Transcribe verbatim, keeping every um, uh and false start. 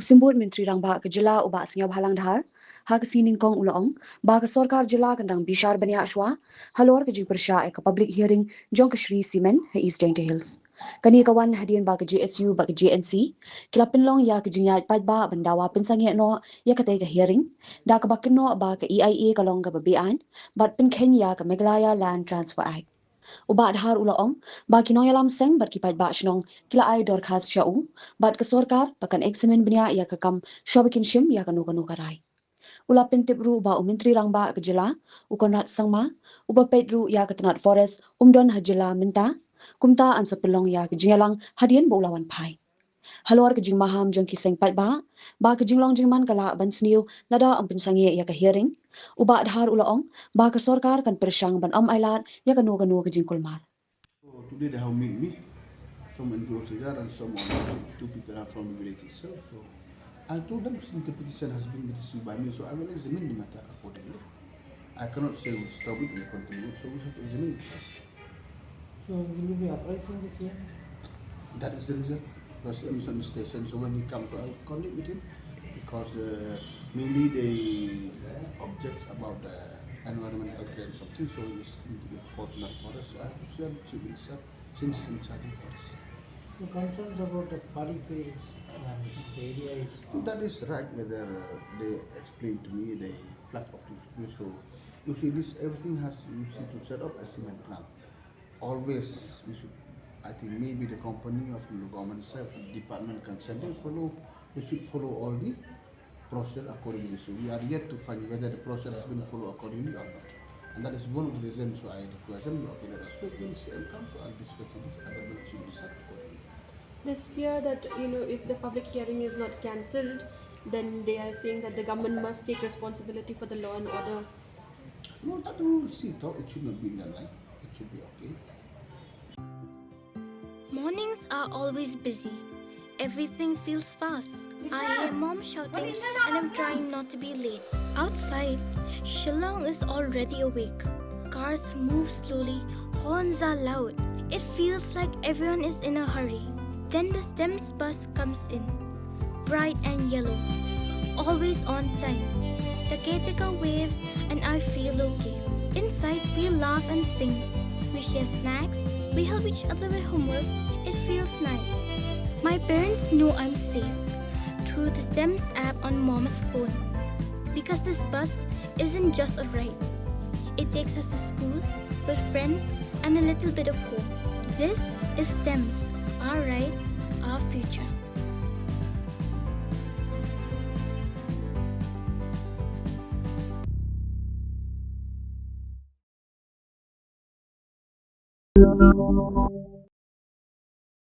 Symbud Myntri Rangbah ka jylla u Bah Sniawbhalang Dhar, ha ka sngi nyngkong u la ong ba ka sorkar jylla kan dang bishar bniah shuwa halor ka jingpyrshah ïa ka public hearing jong ka Shree Cement ha East Jaintia Hills. Kane ka wan hadien ba ka J S U bad ka J N C ki la pynlong ïa ka jingïaid paidbah ban dawa pynsangeh noh ïa katei ka hearing, da kaba kynnoh ba ka E I A ka long kaba beaiñ bad pynkheiñ ïa ka Meghalaya Land Transfer Act. U Bah Dhar u la ong ba ki nongïalam seng bad ki paidbah shnong ki la ai dorkhas sha u bad ka sorkar ba kan examine bniah ïa ka kam shwa ba kin shim ïa kano kano ka rai. U la pyntip ruh ba u Myntri Rangbah ka jylla u Conrad Sangma uba peit ruh ïa ka tnat forest um don ha jylla mynta, kumta yn sa pynlong ïa ka jingïalang hadien ba u la wan phai. Halor ka jingmaham jong ki seng paidbah ba ka jinglong jingman ka lah ban sniew lada ym pynsangeh ïa ka hearing, u Bah Dhar u la ong ba ka sorkar kan pyrshang ban ym ailad ïa kano kano ka jingkulmar. So today they have met me, some N G O leader and some of the two people are from the village itself. So I told them this interpretation has been received by me, so I will examine the matter accordingly. I cannot say we'll stop it and continue it, so we have to examine it first. So will you be uprising this year? That is the reason. Because M S N station, so when he comes, so I'll coordinate with him. Because uh, mainly they object about the environmental clearance something, so it's in the forest, not forest. So I have to share with Chief Minister since he's in charge of forest. The concerns about the paddy fields and the area is. That is right, whether uh, they explain to me the flood of this place. So you see, this everything has, you see, to set up a cement plant. Always we should, I think maybe the company or from the government side, the department concerned, they follow, they should follow all the process accordingly. So we are yet to find whether the process has been followed accordingly or not. And that is one of the reasons why I request them, okay, let us wait when C M comes, so I'll discuss with this other, we'll choose this accordingly. There's fear that, you know, if the public hearing is not cancelled, then they are saying that the government must take responsibility for the law and order. No, that we will see, though. It should not be in that line. It should be okay. Mornings are always busy. Everything feels fast. I hear mom shouting and I'm trying not to be late. Outside, Shillong is already awake. Cars move slowly, horns are loud. It feels like everyone is in a hurry. Then the STEMS bus comes in, bright and yellow, always on time. The caretaker waves and I feel okay. Inside, we laugh and sing. We share snacks. We help each other with homework. It feels nice. My parents know I'm safe through the STEMS app on mom's phone. Because this bus isn't just a ride, it takes us to school, with friends, and a little bit of hope. This is STEMS, our ride, our future.